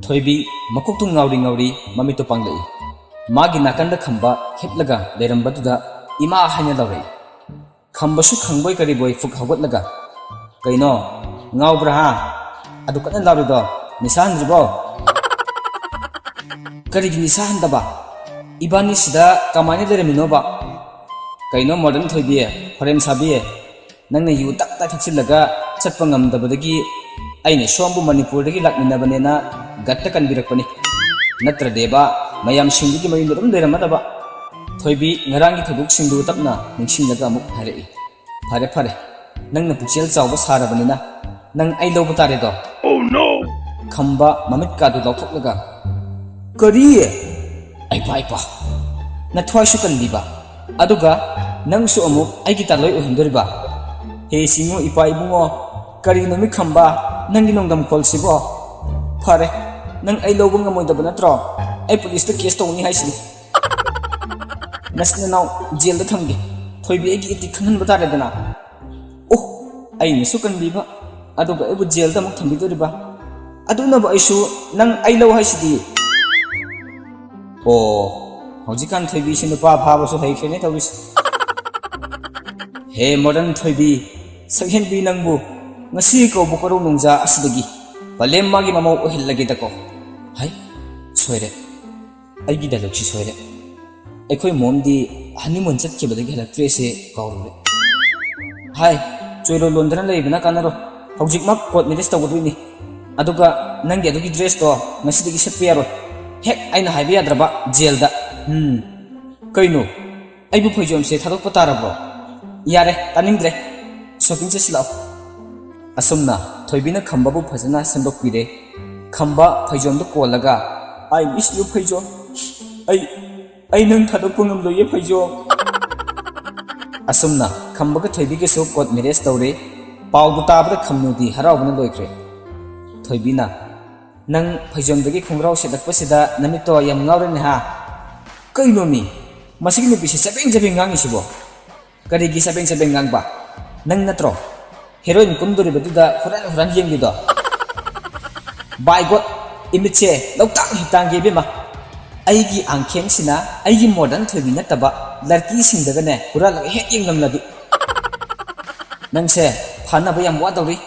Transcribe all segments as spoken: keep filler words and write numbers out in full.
ꯊꯣꯏꯕꯤ ꯃꯀꯣꯛꯇꯨ ꯉꯥꯎꯔꯤ ꯉꯥꯎꯔꯤ ꯃꯃꯤꯠꯇꯨ ꯄꯥꯡꯂꯛꯏ꯫ ꯃꯥꯒꯤ ꯅꯥꯀꯟꯗ ꯈꯝꯕ ꯍꯤꯞꯂꯒ ꯂꯩꯔꯝꯕꯗꯨꯗ ꯏꯃꯥ ꯍꯥꯏꯅ ꯂꯥꯎꯔꯛꯏ꯫ ꯈꯝꯕꯁꯨ ꯈꯪꯕꯣꯏ ꯀꯔꯤꯕꯣꯏ ꯐꯨꯛ ꯍꯧꯒꯠꯂꯒ, "ꯀꯩꯅꯣ, ꯉꯥꯎꯕ꯭ꯔꯥ ꯍꯥ? ꯑꯗꯨ ꯀꯟꯅ ꯂꯥꯎꯔꯤꯗꯣ ꯅꯤꯁꯥ ꯍꯟꯗ꯭ꯔꯤꯕꯣ?" "ꯀꯔꯤꯒꯤ ꯅꯤꯁꯥ ꯍꯟꯗꯕ? ꯏꯕꯥꯅꯤ ꯁꯤꯗ ꯀꯃꯥꯏꯅ ꯂꯩꯔꯝꯃꯤꯅꯣꯕ?" "ꯀꯩꯅꯣ ꯃꯣꯗꯔꯟ ꯊꯣꯏꯕꯤ, ꯍꯣꯔꯦꯟ ꯁꯥꯕꯤ, ꯅꯪꯅ ꯌꯨ ꯇꯞ ꯇꯥꯏ ꯊꯛꯆꯤꯜꯂꯒ ꯆꯠꯄ ꯉꯝꯗꯕꯗꯒꯤ ꯑꯩꯅ ꯁꯣꯝꯕꯨ ꯃꯅꯤꯄꯨꯔꯗꯒꯤ ꯂꯥꯛꯃꯤꯟꯅꯕꯅꯦꯅ ꯒꯠꯇ ꯀꯟꯕꯤꯔꯛꯄꯅꯤ꯫ ꯅꯠꯇ꯭ꯔꯗꯤꯕ ꯃꯌꯥꯝꯁꯤꯡꯗꯨꯒꯤ ꯃꯌꯨꯝꯗ ꯑꯗꯨꯝ ꯂꯩꯔꯝꯃꯗꯕ꯫" ꯊꯣꯏꯕꯤ ꯉꯔꯥꯡꯒꯤ ꯊꯧꯗꯣꯛꯁꯤꯡꯗꯨ ꯇꯞꯅ ꯅꯤꯡꯁꯤꯡꯂꯒ ꯑꯃꯨꯛ ꯍꯥꯏꯔꯛꯏ, "ꯐꯔꯦ ꯐꯔꯦ, ꯅꯪꯅ ꯄꯨꯛꯆꯦꯜ ꯆꯥꯎꯕ ꯁꯥꯔꯕꯅꯤꯅ ꯅꯪ ꯑꯩ ꯂꯧꯕ ꯇꯥꯔꯦꯗꯣ?" ꯈꯝꯕ ꯃꯃꯤꯠꯀꯥꯗꯨ ꯂꯥꯎꯊꯣꯛꯂꯒ, "ꯀꯔꯤ? ꯑꯩ ꯄꯥ, ꯑꯩ ꯄꯥ, ꯅꯊ꯭ꯋꯥꯏꯁꯨ ꯀꯟꯕꯤꯕ, ꯑꯗꯨꯒ ꯅꯪꯁꯨ ꯑꯃꯨꯛ ꯑꯩꯒꯤ ꯇꯥꯂꯣꯏ ꯑꯣꯏꯍꯟꯗꯣꯔꯤꯕ? ꯍꯦ ꯁꯤꯡꯉꯨ ꯏꯄꯥ ꯏꯕꯨꯡꯉꯣ, ꯀꯔꯤꯅꯣ ꯃꯤꯠ ꯈꯝꯕ, ꯅꯪꯒꯤ ꯅꯣꯡꯗꯝ ꯈꯣꯜꯁꯤꯕꯣ? ꯐꯔꯦ, ꯅꯪ ꯑꯩ ꯂꯧꯕ ꯉꯝꯃꯣꯏꯗꯕ ꯅꯠꯇ꯭ꯔꯣ? ꯑꯩ ꯄꯨꯂꯤꯁꯇ ꯀꯦꯁ ꯇꯧꯅꯤ ꯍꯥꯏꯁꯤꯅꯤ꯫ ꯅꯆꯤꯟ ꯅꯅꯥꯎ ꯖꯦꯜꯗ ꯊꯝꯒꯦ꯫ ꯊꯣꯏꯕꯤ ꯑꯩꯒꯤ ꯏꯇꯤꯛ ꯈꯪꯍꯟꯕ ꯇꯥꯔꯦꯗꯅ꯫ ꯑꯣ, ꯑꯩꯅꯁꯨ ꯀꯟꯕꯤꯕ, ꯑꯗꯨꯒ ꯑꯩꯕꯨ ꯖꯦꯜꯗ ꯑꯃꯨꯛ ꯊꯝꯕꯤꯗꯣꯔꯤꯕ? ꯑꯗꯨꯅꯕꯨ ꯑꯩꯁꯨ ꯅꯪ ꯑꯩ ꯂꯧ ꯍꯥꯏꯁꯤꯗꯤ꯫" ꯑꯣ, ꯍꯧꯖꯤꯛꯀꯥꯟ ꯊꯣꯏꯕꯤꯁꯤ ꯅꯨꯄꯥ ꯐꯥꯕꯁꯨ ꯍꯩꯈ꯭ꯔꯦꯅꯦ ꯇꯧꯔꯤꯁꯦ꯫ "ꯍꯦ ꯃꯣꯗꯔꯟ ꯊꯣꯏꯕꯤ, ꯁꯛꯍꯦꯟꯕꯤ ꯅꯪꯕꯨ ꯉꯁꯤ ꯀꯧꯕ ꯀꯣꯔꯧ ꯅꯣꯡꯖꯥ ꯑꯁꯤꯗꯒꯤ ꯄꯂꯦꯝ ꯃꯥꯒꯤ ꯃꯃꯧ ꯑꯣꯏꯍꯜꯂꯒꯦꯗꯀꯣ꯫" ꯍꯥꯏ, ꯁꯣꯏꯔꯦ꯫ ꯑꯩꯒꯤ ꯗꯥꯏꯂꯣꯛꯁꯤ ꯁꯣꯏꯔꯦ꯫ ꯑꯩꯈꯣꯏ ꯃꯣꯝꯗꯤ ꯍꯅꯤꯃꯨꯟ ꯆꯠꯈꯤꯕꯗꯒꯤ ꯍꯜꯂꯛꯇ꯭ꯔꯦꯁꯦ ꯀꯥꯎꯔꯨꯔꯦ꯫ ꯍꯥꯏ, ꯆꯣꯏꯔꯣ ꯂꯣꯟꯗꯅ ꯂꯩꯕꯅ ꯀꯥꯟꯅꯔꯣꯏ꯫ ꯍꯧꯖꯤꯛꯃꯛ ꯀꯣꯔꯠ ꯃꯦꯔꯤꯖ ꯇꯧꯒꯗꯣꯏꯅꯤ꯫ ꯑꯗꯨꯒ ꯅꯪꯒꯤ ꯑꯗꯨꯒꯤ ꯗ꯭ꯔꯦꯁꯇꯣ ꯉꯁꯤꯗꯒꯤ ꯁꯦꯠꯄ ꯌꯥꯔꯣꯏ꯫ ꯍꯦꯛ ꯑꯩꯅ ꯍꯥꯏꯕ ꯌꯥꯗ꯭ꯔꯕ, ꯖꯦꯜꯗ꯫ ꯎꯝ꯫ ꯀꯩꯅꯣ? ꯑꯩꯕꯨ ꯐꯩꯖꯣꯝꯁꯦ ꯊꯥꯗꯣꯛꯄ ꯇꯥꯔꯕ꯭ꯔꯣ? ꯌꯥꯔꯦ, ꯇꯥꯅꯤꯡꯗ꯭ꯔꯦ꯫ ꯁꯣꯄꯤꯡ ꯆꯠꯁꯤ ꯂꯥꯛꯑꯣ꯫ ꯑꯁꯨꯝꯅ ꯊꯣꯏꯕꯤꯅ ꯈꯝꯕꯕꯨ ꯐꯖꯅ ꯁꯦꯝꯗꯣꯛꯄꯤꯔꯦ꯫ ꯈꯝꯕ ꯐꯩꯖꯣꯝꯗꯨ ꯀꯣꯜꯂꯒ "I miss you, ꯐꯩꯖꯣꯝ꯫ ꯑꯩ ꯑꯩ ꯅꯪ ꯊꯥꯗꯣꯛꯄ ꯉꯝꯂꯣꯏꯌꯦ, ꯐꯩꯖꯣꯝ"꯫ ꯑꯁꯨꯝꯅ ꯈꯝꯕꯒ ꯊꯣꯏꯕꯤꯒꯁꯨ court marriage ꯇꯧꯔꯦ꯫ ꯄꯥꯎꯗꯨ ꯇꯥꯕꯗ ꯈꯝꯅꯨꯗꯤ ꯍꯔꯥꯎꯕꯅ ꯂꯣꯏꯈ꯭ꯔꯦ꯫ ꯊꯣꯏꯕꯤꯅ, "ꯅꯪ ꯐꯩꯖꯣꯝꯗꯒꯤ ꯈꯣꯡꯒ꯭ꯔꯥꯎ ꯁꯦꯠꯂꯛꯄꯁꯤꯗ ꯅꯃꯤꯠꯇꯣ ꯌꯥꯝ ꯉꯥꯎꯔꯦꯅꯦ ꯍꯥ? ꯀꯩꯅꯣꯃꯤ, ꯃꯁꯤꯒꯤ ꯅꯨꯄꯤꯁꯦ ꯆꯕꯦꯡ ꯆꯕꯦꯡ ꯉꯥꯡꯉꯤꯁꯤꯕꯣ? ꯀꯔꯤꯒꯤ ꯆꯕꯦꯡ ꯆꯕꯦꯡ ꯉꯥꯡꯕ? ꯅꯪ ꯅꯠꯇ꯭ꯔꯣ heroine ꯀꯨꯝꯗꯣꯔꯤꯕꯗꯨꯗ ꯍꯨꯔꯥꯟ ꯍꯨꯔꯥꯟ ꯌꯦꯡꯂꯤꯗꯣ? By God, ꯏꯃꯤꯠꯁꯦ ꯂꯧꯇꯥꯡ ꯍꯤꯛꯇꯥꯡꯒꯤ ꯏꯕꯦꯝꯃ꯫ ꯑꯩꯒꯤ ꯑꯥꯡꯈꯦꯡꯁꯤꯅ ꯑꯩꯒꯤ modern ꯊꯣꯏꯕꯤ ꯅꯠꯇꯕ ꯂꯔꯀꯤꯁꯤꯡꯗꯒꯅꯦ ꯍꯨꯔꯥꯜꯂꯒ ꯍꯦꯛ ꯌꯦꯡꯂꯝꯂꯗꯤ꯫ ꯅꯪꯁꯦ ꯐꯥꯅꯕ ꯌꯥꯝ ꯋꯥꯗꯧꯔꯤ꯫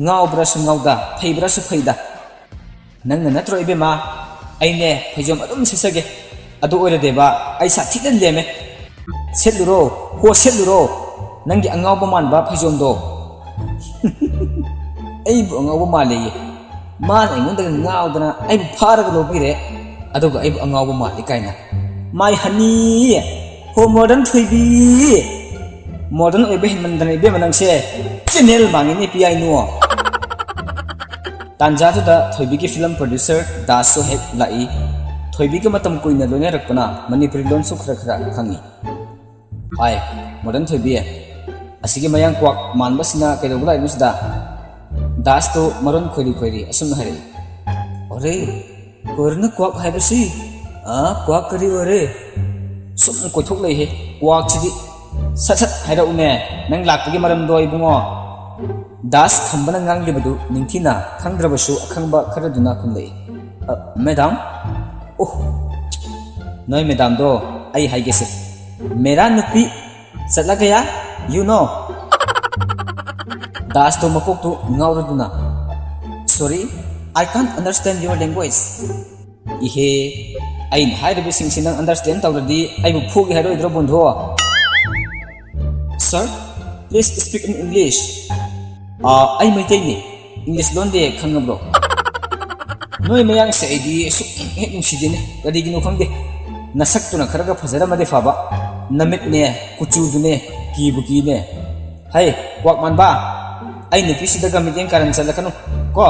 ꯉꯥꯎꯕ꯭ꯔꯥꯁꯨ ꯉꯥꯎꯗ, ꯐꯩꯕ꯭ꯔꯥꯁꯨ ꯐꯩꯗ꯫ ꯅꯪꯅ ꯅꯠꯇ꯭ꯔꯣ ꯏꯕꯦꯝꯃ? ꯑꯩꯅꯦ ꯐꯩꯖꯣꯝ ꯑꯗꯨꯝ ꯁꯦꯠꯆꯒꯦ꯫ ꯑꯗꯨ ꯑꯣꯏꯔꯗꯤꯕ ꯑꯩ ꯁꯥꯊꯤꯅ ꯂꯦꯝꯃꯦ꯫ ꯁꯦꯠꯂꯨꯔꯣ, ꯍꯣ ꯁꯦꯠꯂꯨꯔꯣ, ꯅꯪꯒꯤ ꯑꯉꯥꯎꯕ ꯃꯥꯟꯕ ꯐꯩꯖꯣꯝꯗꯣ꯫ ꯑꯩꯕꯨ ꯑꯉꯥꯎꯕ ꯃꯥꯜꯂꯦꯌꯦ꯫ ꯃꯥꯅ ꯑꯩꯉꯣꯟꯗꯒ ꯉꯥꯎꯗꯅ ꯑꯩꯕꯨ ꯐꯥꯔꯒ ꯂꯧꯕꯤꯔꯦ, ꯑꯗꯨꯒ ꯑꯩꯕꯨ ꯑꯉꯥꯎꯕ ꯃꯥꯜꯂꯤ ꯀꯥꯏꯅ꯫ My honey, ꯍꯣ modern ꯊꯣꯏꯕꯤ꯫ Modern ꯑꯣꯏꯕ ꯍꯦꯟꯃꯟꯗꯅ ꯏꯕꯦꯝꯃ ꯅꯪꯁꯦ channel ꯃꯥꯡꯉꯤꯅꯦ ꯄꯤꯌꯥꯏꯅꯨ꯫ ꯇꯥꯟꯖꯥꯗꯨꯗ ꯊꯣꯏꯕꯤꯒꯤ film producer ꯗꯥꯁꯁꯨ ꯍꯦꯛ ꯂꯥꯛꯏ꯫ ꯊꯣꯏꯕꯤꯒ ꯃꯇꯝ ꯀꯨꯏꯅ ꯂꯣꯏꯅꯔꯛꯄꯅ ꯃꯅꯤꯄꯨꯔꯤ ꯂꯣꯟꯁꯨ ꯈꯔ ꯈꯔ ꯈꯪꯉꯤ꯫ "ꯍꯥꯏ, modern ꯊꯣꯏꯕꯤ, ꯑꯁꯤꯒꯤ ꯃꯌꯥꯡ ꯀ꯭ꯋꯥꯛ ꯃꯥꯟꯕꯁꯤꯅ ꯀꯩꯗꯧꯕ ꯂꯥꯛꯏꯅꯣ ꯁꯤꯗ?" ꯗꯥꯁꯇꯣ ꯃꯔꯣꯟ ꯈꯣꯏꯔꯤ ꯈꯣꯏꯔꯤ ꯑꯁꯨꯝꯅ ꯍꯥꯏꯔꯛꯏ꯫ "ꯑꯔꯦ, ꯀꯣꯔꯅ ꯀ꯭ꯋꯥꯛ ꯍꯥꯏꯕꯁꯤ? ꯑꯥ, ꯀ꯭ꯋꯥꯛ ꯀꯔꯤ ꯑꯣꯏꯔꯦ? ꯁꯨꯝ ꯀꯣꯏꯊꯣꯛ ꯂꯩꯍꯦ, ꯀ꯭ꯋꯥꯛꯁꯤꯗꯤ꯫ ꯁꯠ ꯁꯠ ꯍꯥꯏꯔꯛꯎꯅꯦ, ꯅꯪ ꯂꯥꯛꯄꯒꯤ ꯃꯔꯝꯗꯣ ꯏꯕꯨꯡꯉꯣ?" ꯗꯥꯁ ꯈꯝꯕꯅ ꯉꯥꯡꯂꯤꯕꯗꯨ ꯅꯤꯡꯊꯤꯅ ꯈꯪꯗ꯭ꯔꯕꯁꯨ ꯑꯈꯪꯕ ꯈꯔꯗꯨꯅ ꯈꯨꯝꯂꯛꯏ꯫ "ꯑ, madam?" "ꯑꯣ, ꯅꯣꯏ madamꯗꯣ ꯑꯩ ꯍꯥꯏꯒꯦꯁꯦ꯫ ꯃꯦꯔꯥ ꯅꯨꯄꯤ ꯆꯠꯂꯒꯌꯥ, you know?" ꯗꯥꯁꯇꯣ ꯃꯀꯣꯛꯇꯨ ꯉꯥꯎꯔꯗꯨꯅ, "Sorry, I can't understand your language." "ꯏꯍꯦ, ꯑꯩꯅ ꯍꯥꯏꯔꯤꯕꯁꯤꯡꯁꯤ ꯅꯪ understand ꯇꯧꯔꯗꯤ ꯑꯩꯕꯨ ꯐꯨꯒꯦ ꯍꯥꯏꯔꯣꯏꯗ꯭ꯔꯣ, ꯕꯨꯟꯙꯣ?" "Sir, please speak in English." "ꯑꯥ, ꯑꯩ ꯃꯩꯇꯩꯅꯤ꯫ English ꯂꯣꯟꯗꯤ ꯈꯪꯉꯕ꯭ꯔꯣ?" "ꯅꯣꯏ ꯃꯌꯥꯡꯁꯦ ꯑꯩꯗꯤ ꯁꯨꯛ ꯍꯦꯛ ꯅꯨꯡꯁꯤꯗꯦꯅꯦ꯫ ꯀꯔꯤꯒꯤꯅꯣ ꯈꯪꯗꯦ꯫ ꯅꯁꯛꯇꯨꯅ ꯈꯔꯒ ꯐꯖꯔꯝꯃꯗꯤ ꯐꯕ꯫ ꯅꯃꯤꯠꯅꯦ, ꯀꯨꯆꯨꯗꯨꯅꯦ, ꯀꯤꯕꯨ ꯀꯤꯅꯦ꯫ ꯍꯩ, ꯀ꯭ꯋꯥꯛ ꯃꯥꯟꯕ, ꯑꯩ ꯅꯨꯄꯤꯁꯤꯗꯒ ꯃꯤꯠꯌꯦꯡ ꯀꯥꯔꯟ ꯆꯠꯂꯛꯀꯅꯨ ꯀꯣ꯫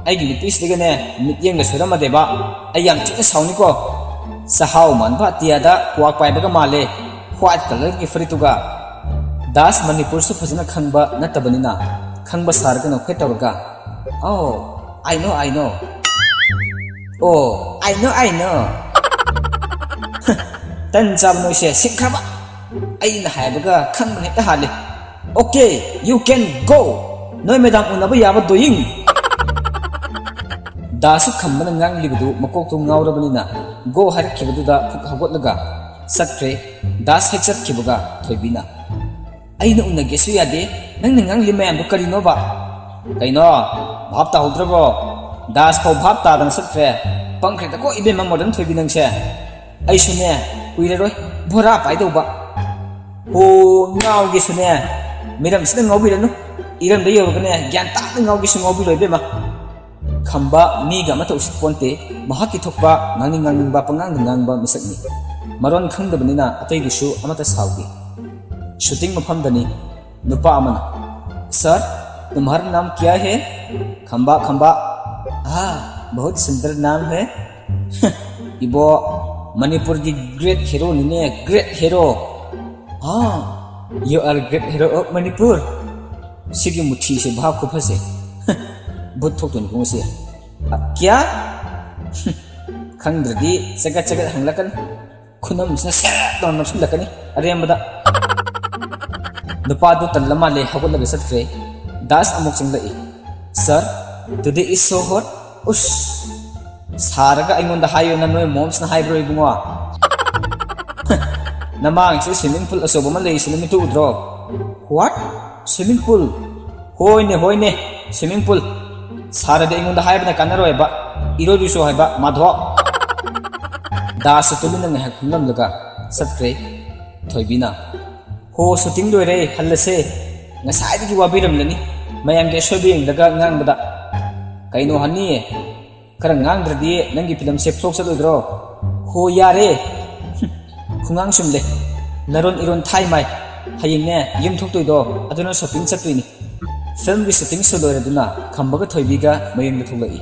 ꯑꯩꯒꯤ ꯅꯨꯄꯤꯁꯤꯗꯒꯅꯦ ꯃꯤꯠꯌꯦꯡꯒ ꯁꯣꯏꯔꯝꯃꯗꯦꯕ, ꯑꯩ ꯌꯥꯝ ꯊꯤꯅ ꯁꯥꯎꯅꯤꯀꯣ꯫ ꯆꯍꯥꯎ ꯃꯥꯟꯕ ꯑꯇꯤꯌꯥꯗ ꯀ꯭ꯋꯥꯛ ꯄꯥꯏꯕꯒ ꯃꯥꯜꯂꯦ, ꯋꯥꯏꯠ ꯀꯂꯔꯒꯤ ꯐꯨꯔꯤꯠꯇꯨꯒ꯫ ꯗꯥꯁ ꯃꯅꯤꯄꯨꯔꯁꯨ ꯐꯖꯅ ꯈꯪꯕ ꯅꯠꯇꯕꯅꯤꯅ ꯈꯪꯕ ꯁꯥꯔꯒ ꯅꯣꯛꯐꯦꯠ ꯇꯧꯔꯒ, "ꯑꯣ, I know, I know꯫ ꯑꯣ, I know, I know꯫ ꯇꯟ ꯆꯥꯕ ꯅꯣꯏꯁꯦ ꯁꯤꯡꯈ꯭ꯔꯕ꯫ ꯑꯩꯅ ꯍꯥꯏꯕꯒ ꯈꯪꯕꯅ ꯍꯦꯛꯇ ꯍꯥꯜꯂꯤ꯫ Okay, you can go꯫ ꯅꯣꯏ ꯃꯦꯗꯥꯝ ꯎꯅꯕ ꯌꯥꯕ ꯗꯣꯌꯤꯡ꯫" ꯗꯥꯁꯨ ꯈꯝꯕꯅ ꯉꯥꯡꯂꯤꯕꯗꯨ ꯃꯀꯣꯛꯇꯨ ꯉꯥꯎꯔꯕꯅꯤꯅ "ꯒꯣ" ꯍꯥꯏꯔꯛꯈꯤꯕꯗꯨꯗ ꯐꯨꯛ ꯍꯧꯒꯠꯂꯒ ꯆꯠꯈ꯭ꯔꯦ꯫ ꯗꯥꯁ ꯍꯦꯛ ꯆꯠꯈꯤꯕꯒ ꯊꯣꯏꯕꯤꯅ, "ꯑꯩꯅ ꯎꯅꯒꯦꯁꯨ ꯌꯥꯗꯦ, ꯅꯪꯅ ꯉꯥꯡꯂꯤ ꯃꯌꯥꯝꯗꯣ ꯀꯔꯤꯅꯣꯕ?" "ꯀꯩꯅꯣ, ꯚꯥꯞ ꯇꯥꯍꯧꯗ꯭ꯔꯕꯣ? ꯗꯥꯁ ꯐꯥꯎ ꯚꯥꯞ ꯇꯥꯗꯅ ꯆꯠꯈ꯭ꯔꯦ꯫ ꯄꯪꯈ꯭ꯔꯦꯗꯀꯣ ꯏꯕꯦꯝꯃ ꯃꯣꯗꯔꯟ ꯊꯣꯏꯕꯤ ꯅꯪꯁꯦ꯫ ꯑꯩꯁꯨꯅꯦ, ꯀꯨꯏꯔꯔꯣꯏ ꯚꯣꯔꯥ ꯄꯥꯏꯗꯧꯕ꯫ ꯍꯣ, ꯉꯥꯎꯒꯦꯁꯨꯅꯦ, ꯃꯤꯔꯝꯁꯤꯗ ꯉꯥꯎꯕꯤꯔꯅꯨ꯫ ꯏꯔꯝꯗ ꯌꯧꯔꯒꯅꯦ, ꯒ꯭ꯌꯥꯟ ꯇꯥꯅ ꯉꯥꯎꯒꯦꯁꯨ ꯉꯥꯎꯕꯤꯔꯣ ꯏꯕꯦꯝꯃ꯫" ꯈꯝꯕ ꯃꯤꯒ ꯑꯃꯠꯇ ꯎꯁꯤꯠꯄꯣꯟꯇꯦ꯫ ꯃꯍꯥꯛꯀꯤ ꯊꯣꯛꯄ ꯉꯥꯡꯅꯤꯡ ꯉꯥꯡꯅꯤꯡꯕ ꯄꯉꯥꯡꯗ ꯉꯥꯡꯕ ꯃꯤꯁꯛꯅꯤ꯫ ꯃꯔꯣꯟ ꯈꯪꯗꯕꯅꯤꯅ ꯑꯇꯩꯗꯨꯁꯨ ꯑꯃꯠꯇ ꯁꯥꯎꯗꯦ꯫ ꯁꯨꯇꯤꯡ ꯃꯐꯝꯗꯅꯤ꯫ ꯅꯨꯄꯥ ꯑꯃꯅ, "Sir, तुम्हारा नाम क्या है?" "ꯈꯝꯕ, ꯈꯝꯕ꯫" "ꯑꯥ, ꯕꯍꯨꯠ ꯁꯨꯟꯗꯔ ꯅꯥꯝ ꯍꯦ꯫" "ꯏꯕꯣ, ꯃꯅꯤꯄꯨꯔꯒꯤ ꯒ꯭ꯔꯦꯠ ꯍꯦꯔꯣꯅꯤꯅꯦ, ꯒ꯭ꯔꯦꯠ ꯍꯦꯔꯣ꯫" "ꯑꯥ, you are great hero of Manipur꯫" ꯁꯤꯒꯤ ꯃꯨꯊꯤꯁꯦ ꯚꯥꯞ ꯈꯨꯐꯁꯦ꯫ ꯚꯨꯠ ꯊꯣꯛꯇꯣꯏꯅꯤ ꯀꯨꯝꯁꯦ꯫ "ꯑ, ꯀ꯭ꯌꯥ?" ꯈꯪꯗ꯭ꯔꯗꯤ ꯆꯒꯠ ꯆꯒꯠ ꯍꯪꯂꯛꯀꯅꯤ꯫ ꯈꯨꯅꯝꯁꯤꯅ ꯁꯦꯠ ꯇꯧꯅ ꯅꯞꯁꯤꯜꯂꯛꯀꯅꯤ ꯑꯔꯦꯝꯕꯗ꯫ ꯅꯨꯄꯥꯗꯨ ꯇꯜꯂ ꯃꯥꯜꯂꯦ, ꯍꯧꯒꯠꯂꯒ ꯆꯠꯈ꯭ꯔꯦ꯫ ꯗꯥꯁ ꯑꯃꯨꯛ ꯆꯪꯂꯛꯏ꯫ "Sir, today is so hot." "ꯎꯁ, ꯁꯥꯔꯒ ꯑꯩꯉꯣꯟꯗ ꯍꯥꯏꯌꯣꯅ ꯅꯣꯏ ꯃꯣꯝꯁꯅ ꯍꯥꯏꯕ꯭ꯔꯣ ꯏꯕꯨꯡꯉꯣ?" "ꯅꯃꯥꯡꯁꯨ swimming pool ꯑꯆꯧꯕ ꯑꯃ ꯂꯩꯔꯤꯁꯤ ꯅꯨꯃꯤꯠꯇꯨ ꯎꯗ꯭ꯔꯣ?" "What? Swimming pool?" "ꯍꯣꯏꯅꯦ, ꯍꯣꯏꯅꯦ, swimming pool꯫ ꯁꯥꯔꯗꯤ ꯑꯩꯉꯣꯟꯗ ꯍꯥꯏꯕꯅ ꯀꯥꯟꯅꯔꯣꯏ ꯍꯥꯏꯕ, ꯏꯔꯣꯏꯔꯨꯁꯣ ꯍꯥꯏꯕ, ꯃꯥꯙꯣ꯫" ꯗꯥꯁꯁꯨ ꯇꯨꯃꯤꯟꯅ ꯉꯥꯏꯍꯥꯛ ꯐꯝꯂꯝꯂꯒ ꯆꯠꯈ꯭ꯔꯦ꯫ ꯊꯣꯏꯕꯤꯅ, "ꯍꯣ, shooting ꯂꯣꯏꯔꯦ, ꯍꯜꯂꯁꯦ꯫ ꯉꯁꯥꯏꯗꯒꯤ ꯋꯥꯕꯤꯔꯝꯂꯅꯤ ꯃꯌꯥꯝꯒꯤ ꯑꯁꯣꯏꯕ ꯌꯦꯡꯂꯒ ꯉꯥꯡꯕꯗ꯫ ꯀꯩꯅꯣ ꯍꯅꯤ, ꯈꯔ ꯉꯥꯡꯗ꯭ꯔꯗꯤ ꯅꯪꯒꯤ ꯐꯤꯂꯝꯁꯦ flop ꯆꯠꯂꯣꯏꯗ꯭ꯔꯣ?" "ꯍꯣ, ꯌꯥꯔꯦ꯫ ꯈꯨꯉꯥꯡ ꯆꯨꯝꯗꯦ꯫ ꯅꯔꯣꯟ ꯏꯔꯣꯟ ꯊꯥꯏ ꯃꯥꯏ꯫ ꯍꯌꯦꯡꯅꯦ ꯌꯨꯝ ꯊꯣꯛꯇꯣꯏꯗꯣ ꯑꯗꯨꯅ shopping ꯆꯠꯇꯣꯏꯅꯤ꯫ ꯐꯤꯜꯝꯒꯤ ꯁꯨꯇꯤꯡꯁꯨ ꯂꯣꯏꯔꯗꯨꯅ ꯈꯝꯕꯒ ꯊꯣꯏꯕꯤꯒ ꯃꯌꯨꯝꯗ ꯊꯣꯛꯂꯛꯏ꯫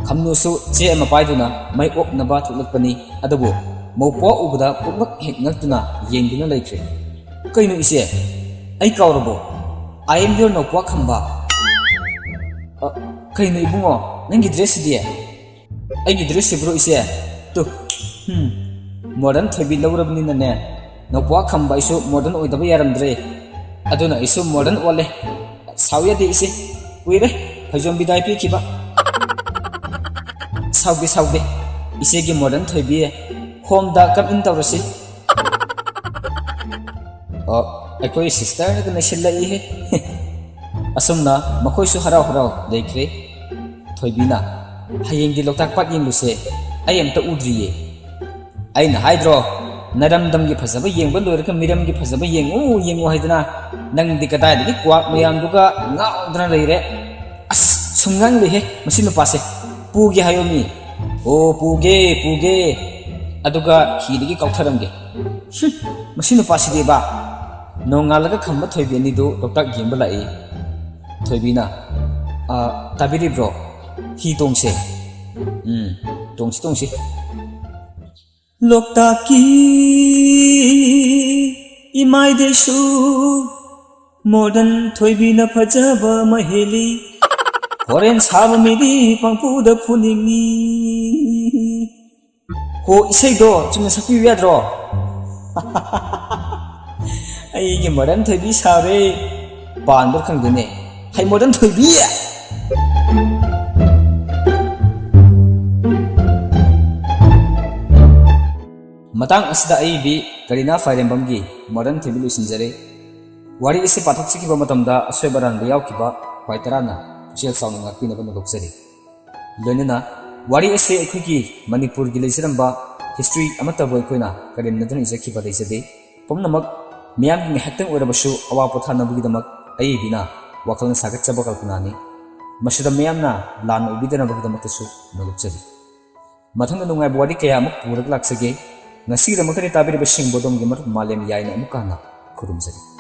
ꯈꯝꯅꯨꯁꯨ ꯆꯦ ꯑꯃ ꯄꯥꯏꯗꯨꯅ ꯃꯩ ꯑꯣꯛꯅꯕ ꯊꯣꯛꯂꯛꯄꯅꯤ꯫ ꯑꯗꯨꯕꯨ ꯃꯧꯄ꯭ꯋꯥ ꯎꯕꯗ ꯄꯨꯝꯂꯛ ꯍꯦꯛ ꯉꯛꯇꯨꯅ ꯌꯦꯡꯗꯨꯅ ꯂꯩꯈ꯭ꯔꯦ꯫ "ꯀꯩꯅꯣ ꯏꯆꯦ? ꯑꯩ ꯀꯥꯎꯔꯕꯣ? I am your ꯅꯧꯄ꯭ꯋꯥ ꯈꯝꯕ꯫ ꯑ, ꯀꯩꯅꯣ ꯏꯕꯨꯡꯉꯣ, ꯅꯪꯒꯤ ꯗ꯭ꯔꯦꯁꯁꯤꯗꯤ?" "ꯑꯩꯒꯤ ꯗ꯭ꯔꯦꯁꯁꯤꯕꯨꯔꯣ ꯏꯆꯦ? ꯇꯨ, ꯍꯨꯝ, ꯃꯣꯗꯔꯟ ꯊꯣꯏꯕꯤ ꯂꯧꯔꯕꯅꯤꯅꯅꯦ, ꯅꯧꯄ꯭ꯋꯥ ꯈꯝꯕ ꯑꯩꯁꯨ ꯃꯣꯗꯔꯟ ꯑꯣꯏꯗꯕ ꯌꯥꯔꯝꯗ꯭ꯔꯦ꯫ ꯑꯗꯨꯅ ꯑꯩꯁꯨ ꯃꯣꯗꯔꯟ ꯑꯣꯜꯂꯦ꯫ ꯁꯥꯎ ꯌꯥꯗꯦ ꯏꯆꯦ, ꯀꯨꯏꯔꯦ ꯐꯩꯖꯣꯝ ꯕꯤꯗꯥꯏ ꯄꯤꯈꯤꯕ꯫" "ꯁꯥꯎꯗꯦ, ꯁꯥꯎꯗꯦ, ꯏꯆꯦꯒꯤ ꯃꯣꯗꯔꯟ ꯊꯣꯏꯕꯤ ꯍꯣꯝꯗ ꯀꯝ ꯏꯟ ꯇꯧꯔꯁꯤ꯫" ꯑꯣ, ꯑꯩꯈꯣꯏ ꯁꯤꯁꯇꯔꯅꯒ ꯅꯩꯁꯤꯜꯂꯛꯏꯍꯦ꯫ ꯑꯁꯨꯝꯅ ꯃꯈꯣꯏꯁꯨ ꯍꯔꯥꯎ ꯍꯔꯥꯎ ꯂꯩꯈ꯭ꯔꯦ꯫ ꯊꯣꯏꯕꯤꯅ, "ꯍꯌꯦꯡꯗꯤ ꯂꯣꯛꯇꯥꯛ ꯄꯥꯠ ꯌꯦꯡꯂꯨꯁꯦ, ꯑꯩ ꯑꯝꯇ ꯎꯗ꯭ꯔꯤꯌꯦ꯫" "ꯑꯩꯅ ꯍꯥꯏꯗ꯭ꯔꯣ, ꯅꯔꯝꯗꯝꯒꯤ ꯐꯖꯕ ꯌꯦꯡꯕ ꯂꯣꯏꯔꯒ ꯃꯤꯔꯝꯒꯤ ꯐꯖꯕ ꯌꯦꯡꯉꯨ ꯌꯦꯡꯉꯨ ꯍꯥꯏꯗꯅ? ꯅꯪꯗꯤ ꯀꯗꯥꯏꯗꯒꯤ ꯀ꯭ꯋꯥꯛ ꯃꯌꯥꯝꯗꯨꯒ ꯉꯥꯎꯗꯅ ꯂꯩꯔꯦ꯫ ꯑꯁ, ꯁꯨꯝ ꯉꯥꯡꯂꯦꯍꯦ ꯃꯁꯤ ꯅꯨꯄꯥꯁꯦ꯫ ꯄꯨꯒꯦ ꯍꯥꯏꯌꯣ ꯃꯤ꯫ ꯑꯣ, ꯄꯨꯒꯦ, ꯄꯨꯒꯦ꯫ ꯑꯗꯨꯒ ꯍꯤꯗꯒꯤ ꯀꯥꯎꯊꯔꯝꯒꯦ꯫ ꯍꯨꯝ, ꯃꯁꯤ ꯅꯨꯄꯥꯁꯤꯗꯤꯕ꯫ ꯅꯣꯡꯉꯥꯜꯂꯒ ꯈꯝꯕ ꯊꯣꯏꯕꯤ ꯑꯅꯤꯗꯨ ꯂꯣꯛꯇꯥꯛ ꯌꯦꯡꯕ ꯂꯥꯛꯏ꯫ ꯊꯣꯏꯕꯤꯅ, "ꯑ, ꯇꯥꯕꯤꯔꯤꯕ꯭ꯔꯣ? ꯍꯤ ꯇꯣꯡꯁꯦ꯫" "ꯎꯝ, ꯇꯣꯡꯁꯤ, ꯇꯣꯡꯁꯤ꯫" ꯂꯣꯛꯇꯥꯛꯀꯤ ꯏꯃꯥꯏꯗꯩꯁꯨ ꯃꯣꯗꯔꯟ ꯊꯣꯏꯕꯤꯅ ꯐꯖꯕ ꯑꯃ ꯍꯦꯜꯂꯤ꯫ ꯐꯣꯔꯦꯟ ꯁꯥꯕ ꯃꯤꯗꯤ ꯄꯪꯐꯨꯗ ꯐꯨꯅꯤꯡꯉꯤ꯫ ꯍꯣ, ꯏꯁꯩꯗꯣ ꯆꯨꯝꯅ ꯁꯛꯄꯤꯌꯨ ꯌꯥꯗ꯭ꯔꯣ? ꯑꯩꯒꯤ ꯃꯣꯗꯔꯟ ꯊꯣꯏꯕꯤ ꯁꯥꯔꯦ꯫ ꯄꯥꯟꯕ꯭ꯔꯥ ꯈꯪꯗꯦꯅꯦ꯫ ꯍꯩ, ꯃꯣꯗꯔꯟ ꯊꯣꯏꯕꯤ! ꯃꯇꯥꯡ ꯑꯁꯤꯗ ꯑꯏꯕꯤ ꯀꯔꯤꯅꯥ ꯐꯥꯏꯔꯦꯝꯕꯝꯒꯤ ꯃꯣꯗꯔꯟ ꯊꯣꯏꯕꯤ ꯂꯣꯏꯁꯤꯟꯖꯔꯦ꯫ ꯋꯥꯔꯤ ꯑꯁꯤ ꯄꯥꯊꯣꯛꯆꯈꯤꯕ ꯃꯇꯝꯗ ꯑꯁꯣꯏꯕ ꯑꯔꯥꯟꯕ ꯌꯥꯎꯈꯤꯕ ꯈ꯭ꯋꯥꯏ ꯇꯔꯥꯅ ꯄꯨꯛꯆꯦꯜ ꯆꯥꯎꯅ ꯉꯥꯛꯄꯤꯅꯕ ꯅꯣꯂꯣꯛꯆꯔꯤ꯫ ꯂꯣꯏꯅꯅ ꯋꯥꯔꯤ ꯑꯁꯤ ꯑꯩꯈꯣꯏꯒꯤ ꯃꯅꯤꯄꯨꯔꯒꯤ ꯂꯩꯖꯔꯝꯕ history ꯑꯃꯠꯇꯕꯨ ꯑꯩꯈꯣꯏꯅ ꯀꯔꯦꯝꯅꯗꯨꯅ ꯏꯖꯈꯤꯕ ꯂꯩꯖꯗꯦ꯫ ꯄꯨꯝꯅꯃꯛ ꯃꯤꯌꯥꯝꯒꯤ ꯉꯥꯏꯍꯥꯛꯇꯪ ꯑꯣꯏꯔꯕꯁꯨ ꯑꯋꯥ ꯄꯣꯊꯥꯅꯕꯒꯤꯗꯃꯛ ꯑꯏꯕꯤꯅ ꯋꯥꯈꯜꯅ ꯁꯥꯒꯠꯆꯕ ꯀꯜꯄꯅꯥꯅꯤ꯫ ꯃꯁꯤꯗ ꯃꯤꯌꯥꯝꯅ ꯂꯥꯟꯅ ꯑꯣꯏꯕꯤꯗꯅꯕꯒꯤꯗꯃꯛꯇꯁꯨ ꯅꯣꯂꯨꯛꯆꯔꯤ꯫ ꯃꯊꯪꯗ ꯅꯨꯡꯉꯥꯏꯕ ꯋꯥꯔꯤ ꯀꯌꯥ ꯑꯃ ꯄꯨꯔꯒ ꯂꯥꯛꯆꯒꯦ꯫ ꯉꯁꯤꯒꯤꯗꯃꯛꯇꯗꯤ ꯇꯥꯕꯤꯔꯤꯕꯁꯤꯡꯕꯨ ꯑꯗꯣꯝꯒꯤ ꯃꯔꯨꯞ ꯃꯥꯂꯦꯝ ꯌꯥꯏꯅ ꯑꯃꯨꯛꯀ ꯍꯟꯅ ꯈꯨꯔꯨꯝꯖꯔꯤ꯫